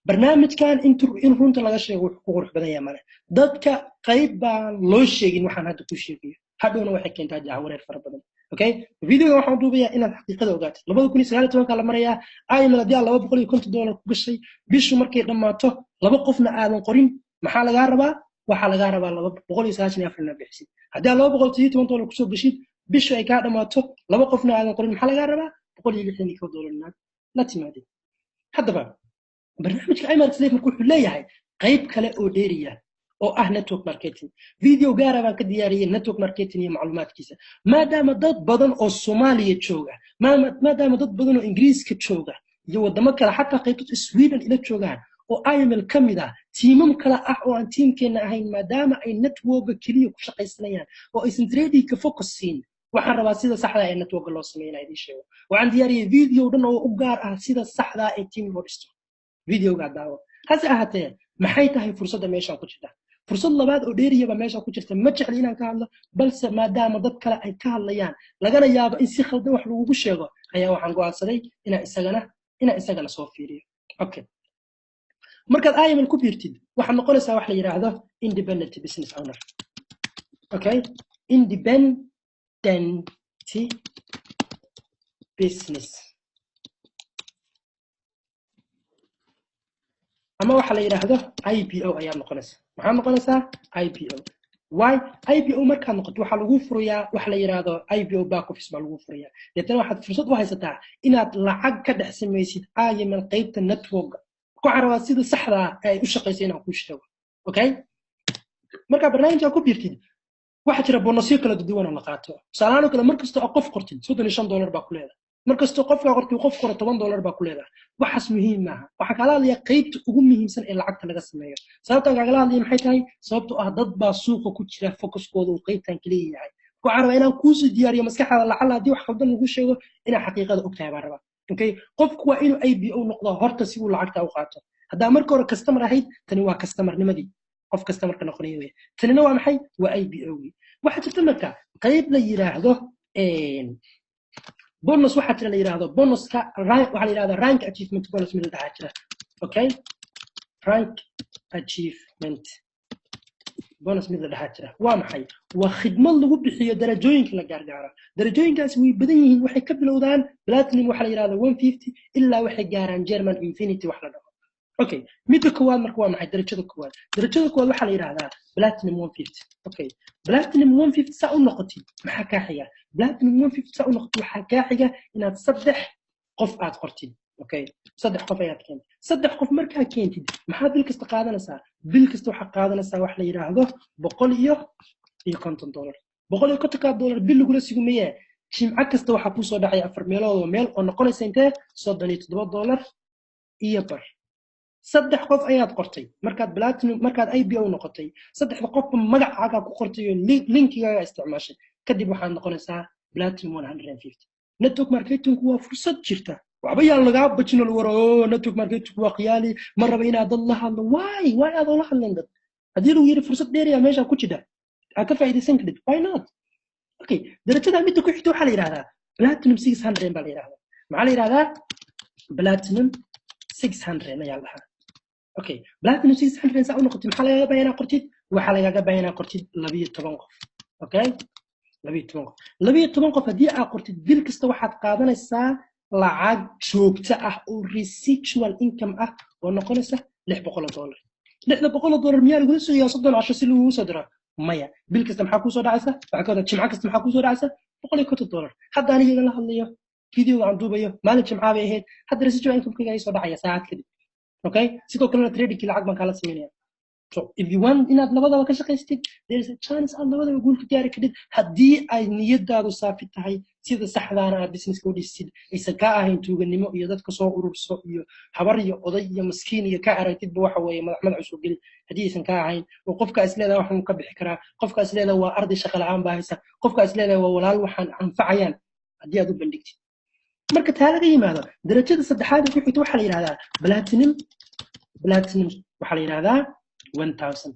Barnaamijkan in runta laga sheego wuxuu ku qurux badan yahay male. Dadka qayb baan loo sheegin waxaan hadda ku sheegayo, hadhowna waxay keentaa jahwareer fara badan. Okay, videoga waxaan duubayaa inaad xaqiiqada ogaatid. 2019-ka la marayaa. IML haddii aad $250 ku gashay, bishu markay dhammaato laba qofna aadan qorin, maxaa lagaa rabaa? Waxaa lagaa rabaa 294 inaad bixisid. Haddii aad $217 kusoo gashid, bishu ay kaa dhammaato, laba qofna aadan qorin, maxaa lagaa rabaa? $161 inaad la timaadid. Haddaba barnaamijka iMarkets Live marka wuxuu leeyahay qayb kale oo dheeriya oo ah network marketing. Video gaara baan ka diyaariyey network marketing iyo macluumaadkiisa, maadaama dad badan oo Soomaaliya jooga, maadaama dad badan oo Ingiriiska jooga iyo wadamo kale, xataa qaybtood Sweden ila joogaan oo IML ka mid ah, tiimam kale ah oo aan tiimkeenna ahayn, maadaama ay networka keliya ku shaqaysanayaan oo aysan tradingka focus siin, waxaan rabaa sida saxda ee networka loo sameeyo inaan idiin sheego. Waxaan diyaariyey video dhan oo u gaar ah sida saxda ee team loo dhisto. Videogaa daawo. Hase ahaatee, maxay tahay fursadda meeshaan ku jirta? Fursad labaad oo dheeriyaba meesha ku jirta. Ma jecli inaan ka hadlo, balse maadaama dad kale ay ka hadlayaan, lagana yaabo in si khaldan wax lagugu sheego, ayaa waxaan go'aansaday inaan isagana soo fiiriyo. Okay, markaad IML ku biirtid, waxaad noqonaysaa wax la yidhaahdo independent business owner. Okay, independent business ama waxa la yidhaahdo IBO ayaad noqonaysaa. Maxaad noqonaysaa? IBO. Why IBO? Markaad noqoto, waxaa lagu furayaa waxa la yidhaahdo IBO back office baa lagu furayaa. Deetana waxaad fursad u haysataa inaad lacag ka dhex samaysid IML qaybta network. Waxaan rabaa sida saxda ah ee ay u shaqayso inaan kuu sheego. Okay, markaa barnaamijka ku biirtid, waxaa jira bonusyo kala duwan oo la qaato. Tusaalahaan oo kale, mar kasta oo qof qortid, $35 baa ku leedahay. Mar kastoo qofkaa qortid qof qoro, $10 baa ku leedahay. Waxaas muhiim maaha. Waxaan kaala hadlayaa qaybta ugu muhiimsan ee lacagta laga sameeyo. Sababtaan kaagala hadlaya maxay tahay? Sababtoo ah dad baa suuqa ku jira, focuskooda uu qaybtan kaliya yahay. Waxaan rabaa inaan kuusii diyaariyo maskaxdaada, lacalla haddii wax khaldan lagu sheego, inaad xaqiiqada og tahay baan rabaa. Okay, qofku waa inuu IBO noqdo horta si uu lacagta u qaato. Haddaa marka hore customer ahayd, tani waa customernimadii, qof customerka noqonaya wey. Tanina waa maxay? Waa IBO-gii. Waxaa jirta marka qayb la yiraahdo bonus. Waxaa jira la yiraahdo bonuska, waxaa la yirahdaa rank achievement bonus mid la dhahaa jira. Okay, rank achievement bonus mid la dhahaa jira. Waa maxay? Waa khidmad lagu bixiyo darajooyinka la gaargaaro. Darajooyinkaasi way badan yihiin. Waxay ka bilowdaan platinum, waxa la yirahdo 150, ilaa waxay gaaraan German infinity wax la dhaho. Okay, midda koowaad marka waa maxay? Darajada koowaad, darajada koowaad waxaa la yidhahdaa platinum 150. Okay, platinum 150 saa u noqotid, maxaa kaa xiga? Platinum 150 saa u noqotid, waxaa kaa xiga inaad saddex qof aad qortid. Okay, saddex qof ayaad keentid. Saddex qof markaa keentid, maxaad bil kasta qaadanaysaa? Bil kasta waxaad qaadanaysaa wax la yidhaahdo $150. $150-kaa bil lagula sugmaye. Jimco kasta waxaa kuusoo dhacaya afar meelood oo meel, oo noqonaysa intee? $37.50. Saddex qof ayaad qortay markaad platinum, markaad IBO noqotay. Saddexda qofba magacaagaa ku qortay oo linkigaaga isticmaashay. Kadib waxaad noqonaysaa platinum 150. Network marketingku waa fursad jirta. Waxba yaan lagaa bajin oo lagu waro, "Oh, network marketingku waa khiyaali, ma raba inaad dad la hadlo." Why aad oola hadleen dad haddii lagu yidhi fursad dheeriya meesha ku jira aad ka faa'iidaysan karid? Why not? Okay, darajada midda ku xigta waxaa la yidhahdaa platinum 600 baa la yidhahdaa. Maxaa la yidhahdaa? Platinum 600 ayaa la dhahaa. Okay, platinum 600 saa u noqotid, maxaa lagaaga baahan inaad qortid? Waxaa lagaaga baahan inaad qortid 12 qof. Okay, 12 qof. 12 qof haddii aad qortid, bil kasta waxaad qaadanaysaa lacag joogto ah oo residual income ah oo noqonaysa $600. $600 miyaa lagula sugayaa 30 casho si lagugu soo diro? Maya. Bil kasta maxaa kuusoo dhacaysa? Waxaa ka wadaa jimco kasta maxaa kuusoo dhacaysa? $150. Hadda aniga la hadlayo, videoga aan duubayo, maalin jimcaa bay ahayd. Hadda residual income-kayga ay soo dhacaya saacad kadib. Okay, sidoo kalena tradingkii lacag baan kaala sameynaya. So if you want inaad labadaba ka shaqaystid, there is a chance aad labadaba guul ka gaari karid, haddii ay niyadaadu saafi tahay, sida saxdaana aad businesska u dhisid, aysan kaa ahayn tuuganimo iyo dadka soo ururso iyo habar iyo oday iyo maskiin iyo ka aragtidba waxa weeye madax madax usoo geli. Haddii aysan kaa ahayn oo qofka is leedahay waxaan ka bixi karaa, qofka is leedahay waa arday shaqa la'aan baa haysa, qofka is leedahay waa walaal waxaan anfacayaan, haddii aad u bandhigtid. Marka taa laga yimaado, darajada saddexaad ee ku xigta waxaa la yidhahdaa platinum. Platinum waxaa la yidhahdaa 1000.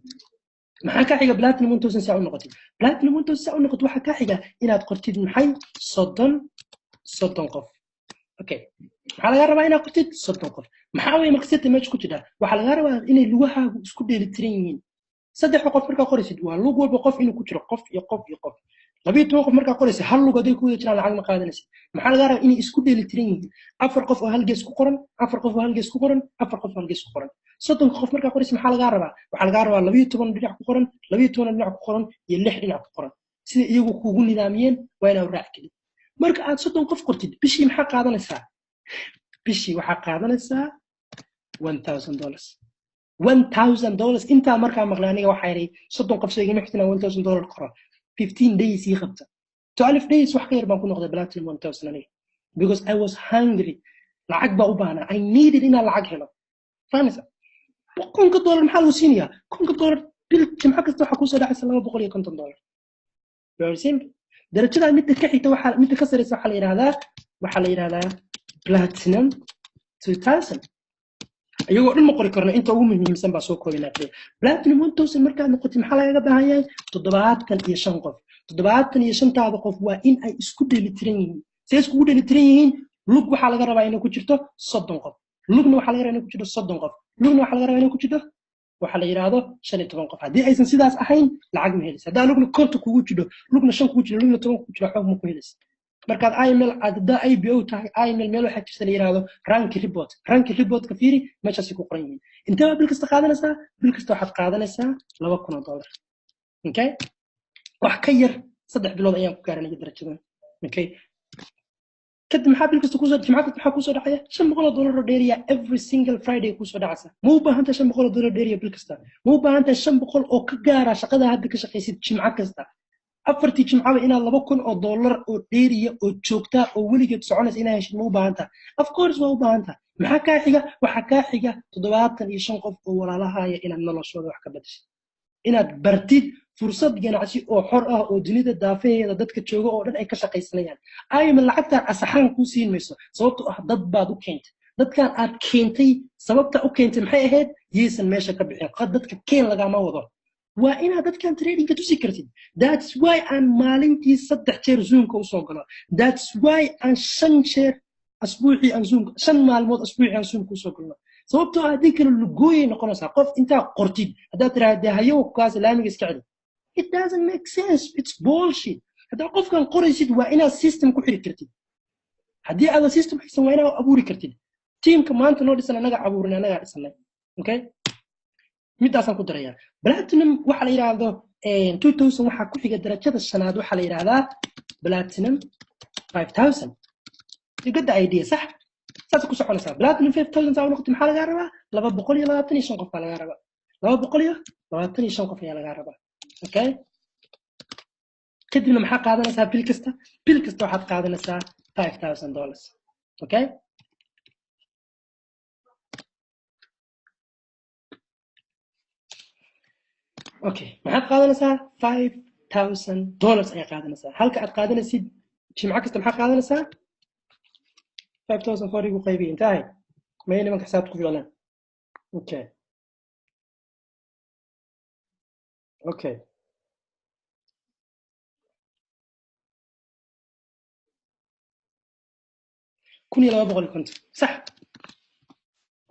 Maxaa ka xiga platinum 1000 saa u noqotid? Platinum 1000 saa u noqotid, waxaa ka xiga inaad qortid maxay? 30. 30 qof. Okay, maxaa lagaa rabaa inaad qortid? 30 qof. Maxaa weeye maqsadda meesha ku jira? Waxaa lagaa rabaa inay lugahaagu isku dheelitiran yihiin. Saddex qof markaa qoraysid, waa lug walba qof inuu ku jiro, qof iyo qof iyo qof. 12 qof markaa qoraysid, hal lug haday ku wada jiraan lacag ma qaadanaysid. Maxaa lagaa rabaa? Inay isku dheelitiran yihiin, afar qof oo hal gees ku qoran, afar qof oo hal gees ku qoran, afar qof oo hal gees ku qoran. 30-ka qof markaa qoraysid, maxaa lagaa rabaa? Waxaa lagaa rabaa 12 dhinac ku qoran, 12 dhinac ku qoran iyo lix dhinac ku qoran. Sida iyagu kuugu nidaamiyeen waa inaad raaci kadib. Marka aad 30 qof qortid, bishii maxaa qaadanaysaa? Bishii waxaa qaadanaysaa $1,000, $1,000. Intaa markaa maqlay aniga waxaa yidhi, 30 qof soo igama xigtina $1,000 qoro. 15 days ii qabta, 12 days wax ka yar baan ku noqday platinum 1000 aniga, because I was hungry. Lacag baa u baahnaa, I needed inaan lacag helo. Fahmaysa? $1,000 maxaa lagu siinayaa? $1,000 bil jimco kasta waxaa kusoo dhacaysa $250. Very simple. Darajada midda ka xigta, waxaa midda ka sareysa waxaa la yidhahdaa platinum 2000. Iyagoo dhan ma qori karno, inta ugu muhiimsan baa soo koobinaa kaliya. Platinum 1000 markaad noqotid, maxaa lagaga baahan yahay? 75 qof. 75-taada qof waa in ay isku dheelitiran yihiin. See iskugu dheelitiran yihiin? Lug waxaa laga rabaa inay ku jirto 30 qof, lugna waxaa laga rabaa inay ku jirto 30 qof, lugna waxaa laga rabaa inay ku jirto waxa la yidhaahdo 15 qof. Haddii aysan sidaas ahayn, lacag ma helaysa. Haddaa lugna 50 kugu jidho, lugna shan kugu jidho, lugna 10 kugu jidho, xoog ma ku helaysa. Markaad IML aad haddaa IBO tahay, IML meel waxaa jirta la yidhaahdo rank report. Rank reportka fiiri, meeshaasay ku qoran yihiin. Intee baa bil kasta qaadanaysaa? Bil kasta waxaad qaadanaysaa $2,000. Okay, wax ka yar 3 bilood ayaan ku gaaranaya darajadan. Okay, kadib maxaa bil kasta kusoo, jimco kasta maxaa kusoo dhacaya? $500 oo dheeriya every single Friday kusoo dhacaysa. Ma u baahan tahay $500 oo dheeriya bil kasta? Ma u baahan tahay 500 oo ka gaara shaqada hadda ka shaqaysid jimco kasta? Afartii jimcaba inaad $2,000 oo dheeriya oo joogtaa oo weligeed soconaysa inaad heshid, ma u baahan tahay? Of course waa u baahan tahay. Maxaa kaa xiga? Waxaa kaa xiga 75 qof oo walaalahaya inaad noloshooda wax ka badashid, inaad bartid fursad ganacsi oo xor ah oo dunida daafaheeda dadka jooga oo dhan ay ka shaqaysanayaan. Ayma lacagtaan asaxaan kuu siin mayso, sababtoo ah dad baad u keentay. Dadkan aad keentay, sababta u keentay maxay ahayd? Yaysan meesha ka bixin. Dadka keen lagama wado, waa inaad dadkan tradingka tusi kartid. That's why aan maalintii saddex jeer Zoomka usoo galo. That's why aan shan jeer asbuucii aan Zoomka, 5 maalmood asbuucii aan Zoomka usoo galno, sababtoo ah haddii kale lugooyay noqonaysaa. Qof intaa qortid haddaad tiraahda dee hayow kaas laamiga iska celi, it doesn't make sense, it's bullshit. Haddaa qofkan qoraysid, waa inaad system ku xiri kartid. Haddii aadan system haysan, waa inaad abuuri kartid. Teamka maanta noo dhisan annagaa abuurinay, annagaa dhisanay. Okay, midaasaan ku darayaa. Platinum waxaa la yidhaahdo 2000 waxaa ku xiga darajada shanaad, waxaa la yidhahdaa platinum 5000. You get the idea, sax? Saasay ku soconaysaa. Platinum 5000 saa u noqotay, maxaa lagaa rabaa? 225 qof baa lagaa rabaa. 225 qof ayaa lagaa rabaa. Okay, kadibna maxaa qaadanaysaa bil kasta? Bil kasta waxaad qaadanaysaa $5,000. Okay, okay, maxaad qaadanaysaa? $5,000 ayaa qaadanaysaa. Halka aad qaadanaysid jimco kasta, maxaad qaadanaysaa? 5000 four igu qaybiy, inta ahayd may nimanka xisaabta ku ficnaan. Okay, 1,250, sax?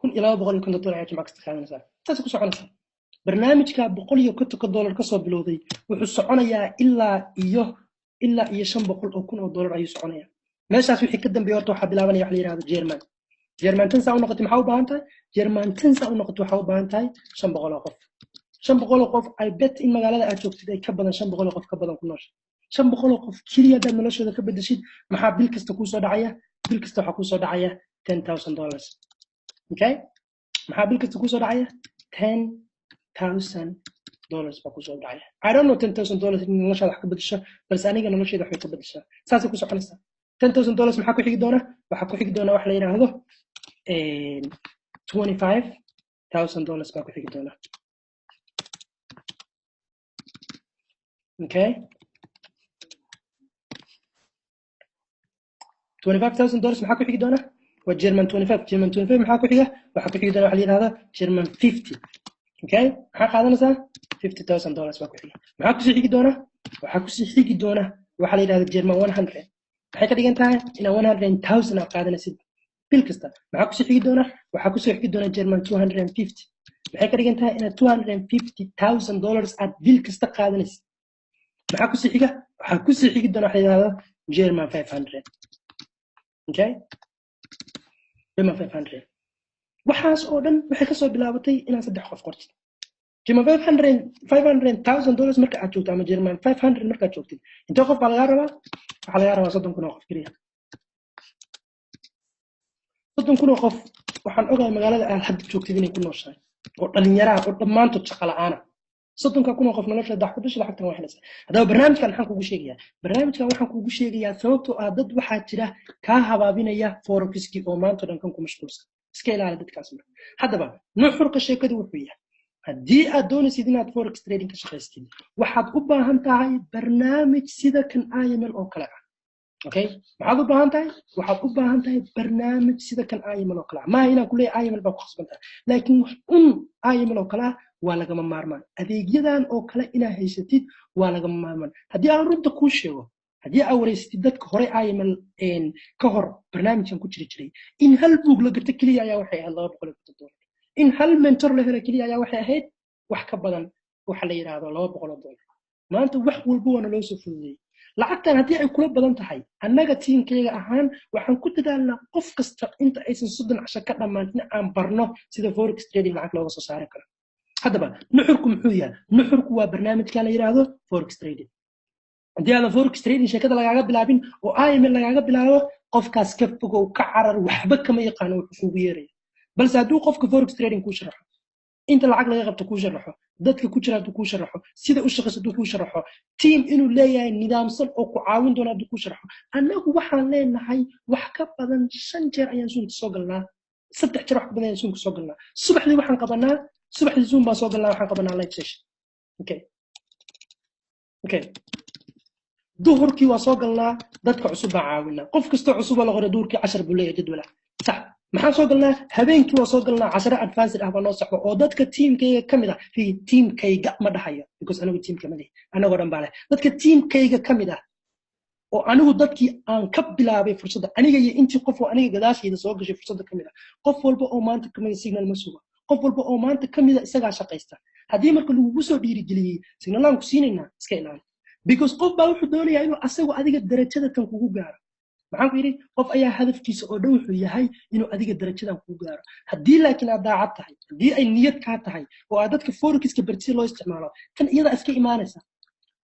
$1,250 ayaa jimco kasta qaadanaysaa. Saasay ku soconaysaa. Barnaamijka $150 kasoo bilowday wuxuu soconayaa ilaa iyo $500,000 ayuu soconayaa. Meeshaas wixii ka dambeeya horta waxaa bilaabanaya wax la yihahdo German. German 10 saa u noqotay, maxaa u baahan tahay? German 10 saa u noqotay, waxaa u baahan tahay 500 oo qof. 500 oo qof, I bet in magaalada aad joogtid ay ka badan 500 oo qof ka badan ku noosha. 500 oo qof keliya haddaad noloshooda ka bedeshid, maxaa bil kasta kuusoo dhacaya? Bil kasta waxaa kuusoo dhacaya $10,000. Okay, maxaa bil kasta kuusoo dhacaya? $10,000 baa kusoo dhacaya. I don't know $10,000 in noloshaada wax ka bedesho, balse aniga noloshayda waxbay ka bedeshaa. Saasay ku soconaysaa. $10,000 maxaa ku xigi doona? Waxaa ku xigi doona wax la yidhaahdo $25,000 baa ku xigi doona. Okay, $25,000 maxaa ku xigi doona? Waa German 25. German 25 maxaa ku xiga? Waxaa ku xigi doona waxa la yidhahda German 50. Okay, maxaa qaadanaysaa? $50,000 baa ku xiga. Maxaa kusii xigi doona? Waxaa kusii xigi doona waxaa la yidhahda German 100. Maxay ka dhigan tahay? Inaa 100,000 aad qaadanaysid bil kasta. Maxaa kusoo xigi doona? Waxaa kusoo xigi doona German 250. Maxay ka dhigan tahay? Inaad $250,000 aad bil kasta qaadanaysid. Maxaa kusii xiga? Waxaa kusii xigi doona waxa yidhahda German 500. Okay, German 500. Waxaas oo dhan waxay kasoo bilaabatay inaad saddex qof qortid. German 500, $500,000 marka aad joogto ama German 500 markaad joogtid, intee qof baa lagaa rabaa? Waxaa lagaa rabaa 30,000 oo qof keliya. 30,000 oo qof waxaan ogahay magaalada aad hadda joogtid inay ku nooshahay oo dhalinyaraha oo dhammaantood shaqo la'aana. 30,000 oo qof nolosha dax ku dhashay, lacagtan waa helaysaa. Haddaba barnaamijkan maxaan kugu sheegayaa? Barnaamijkan waxaan kugu sheegayaa sababtoo ah dad waxaa jira kaa habaabinaya forexiskii oo maanta o dhan kan ku mashquulsan. Iska ilaali dadkaas. Marka haddaba nuxurka sheekadu wuxuu yahay, haddii aad doonaysid inaad forex trading ka shaqaystid, waxaad u baahan tahay barnaamij sida kan IML oo kale ah. Okay, maxaad u baahan tahay? Waxaad u baahan tahay barnaamij sida kan IML oo kale ah. Maaha inaan kuleeyahay IML baa ku khasban tahay, laakiin wax un IML oo kale ah waa lagama maarmaan. Adeegyadan oo kale inaad haysatid waa lagama maarmaan. Haddii aan runta kuu sheego, haddii aad wareysatid dadka hore IML ka hor barnaamijkan ku jiri jiray, in hal buug la gato keliya ayaa waxay ahayd $250. In hal mentor la helo keliya ayaa waxay ahayd wax ka badan waxa la yidhaahdo $200. Maanta wax walba waana loo soo fududeeyey. Lacagtan haddii ay kula badan tahay, annaga tiimkayga ahaan waxaan ku dadaalnaa qof kasta inta aysan 30 casho ka dhammaan in aan barno sida forex trading lacag looga soo saari karo. Haddaba nuxurku muxuu yahay? Nuxurku waa barnaamijkan la yidhaahdo forex trading. Haddii aadan forex trading sheekada lagaaga bilaabin oo IML lagaaga bilaabo, qofkaas ka fogow, ka carar. Waxba kama yaqaano wuxuu kugu yeeraya. Balse hadduu qofka forex trading kuu sharaxo, inta lacag laga qabto kuu sharaxo, dadka ku jira hadduu kuu sharaxo, sida u shaqayso hadduu kuu sharaxo, team inuu leeyahay nidaamsan oo ku caawin doono hadduu kuu sharaxo. Annagu waxaan leenahay wax ka badan shan jeer ayaan Zoomka soo galnaa, saddex jeer wax ka badan ayaan Zoomka soo galnaa. Subaxdii waxaan qabanaa, subaxdii Zoom baan soo galnaa, waxaan qabanaa live session. Okay, duhurkii waa soo galnaa, dadka cusub baan caawinaa. Qof kastoo cusub oo la qoray duhurkii cashar buu leeyahay jadwala. Sax, maxaan soo galnaa? Habeenkii waa soo galnaa, casharo advanced ah baa noo socda oo dadka tiimkayga ka mid ah. Fi tiimkayga ma dhahayo because anigu tiimka ma lihi, anagoo dhan baa leh. Dadka tiimkayga ka mid ah oo anigu dadkii aan ka bilaabay fursadda, aniga iyo intii qof oo aniga gadaashayda soo gashay fursadda ka mid ah, qof walba oo maanta ka mid a signal ma suga. Qof walba oo maanta ka mid a isagaa shaqaysta. Haddii marka lagugu soo dhiirigeliyey signalaan ku siinaynaa, iska ilaali, because qof baa wuxuu doonayaa inuu asagu adiga darajada tan kugu gaaro. Maxaan ku yidhi? Qof ayaa hadafkiisa oo dhan wuxuu yahay inuu adiga darajadan kugu gaaro. Haddii laakiin aad daacad tahay, haddii ay niyad kaa tahay oo aad dadka forexiska bartisi loo isticmaalo, tan iyadaa iska imaanaysa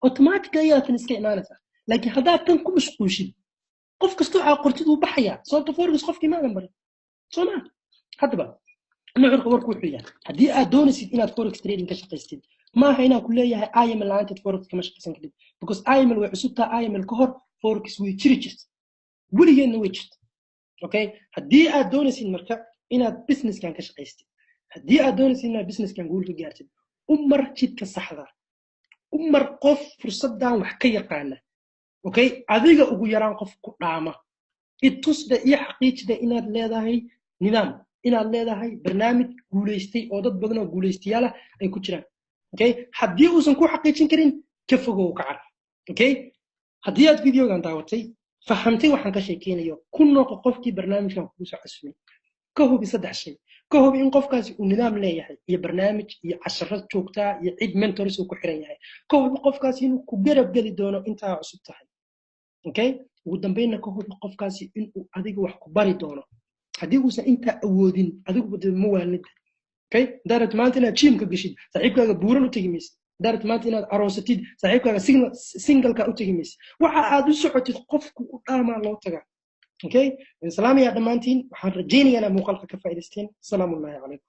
automatic, iyadaa tan iska imaanaysa. Laakiin haddaad tan ku mashquushid, qof kastoo aa qortid wuu baxayaa, sababta forex qofkii maadan barin, soo ma? Haddaba nuxurka warku wuxuu yahay, haddii aad doonaysid inaad forex trading ka shaqaystid, maaha inaan ku leeyahay IML la'aanteed forex kama shaqaysan kartid, because IML way cusubtaa. IML ka hor forex way jiri jirta, weligeedna way jirta. Okay, haddii aad doonaysid marka inaad businesskan ka shaqaystid, haddii aad doonaysid inaad businesskan guul ka gaartid, u mar jidka saxda, u mar qof fursaddan wax ka yaqaana. Okay, adiga ugu yaraan qof ku dhaama itusda iyo xaqiijida inaad leedahay nidaam, inaad leedahay barnaamij guulaystay oo dad badan oo guulaystayaal ah ay ku jiraan. Okay, haddii uusan ku xaqiijin karin, ka fogow, ka car. Okay, haddii aad videogan daawatay, fahamtay waxaan ka sheekeynayo, ku noqo qofkii barnaamijkan kugu soo casumay. Ka hubi saddex shay. Ka hubi in qofkaasi uu nidaam leeyahay iyo barnaamij iyo casharo joogtaa iyo cid mentors uu ku xiran yahay. Ka hubi qofkaasi inuu ku garab geli doono intaa cusub tahay. Okay, ugu dambeynna ka hubi qofkaasi inuu adiga wax ku bari doono. Haddii uusan intaa awoodin, adiguba de ma waalida. Okay, haddaad rabto maanta inaad gymka geshid, saaxiibkaaga buuran u tegi maysid. Haddaad rabto maanta inaad aroosatid, saaxiibkaaga singleka u tegi maysid. Waxa aad u socotid qofku u dhaamaa loo tagaa. Okay, salaamayaa dhammaantiin. Waxaan rajaynayaa inaad muuqaalka ka faa'iidaysteen. Salaamu ullahi calaykum.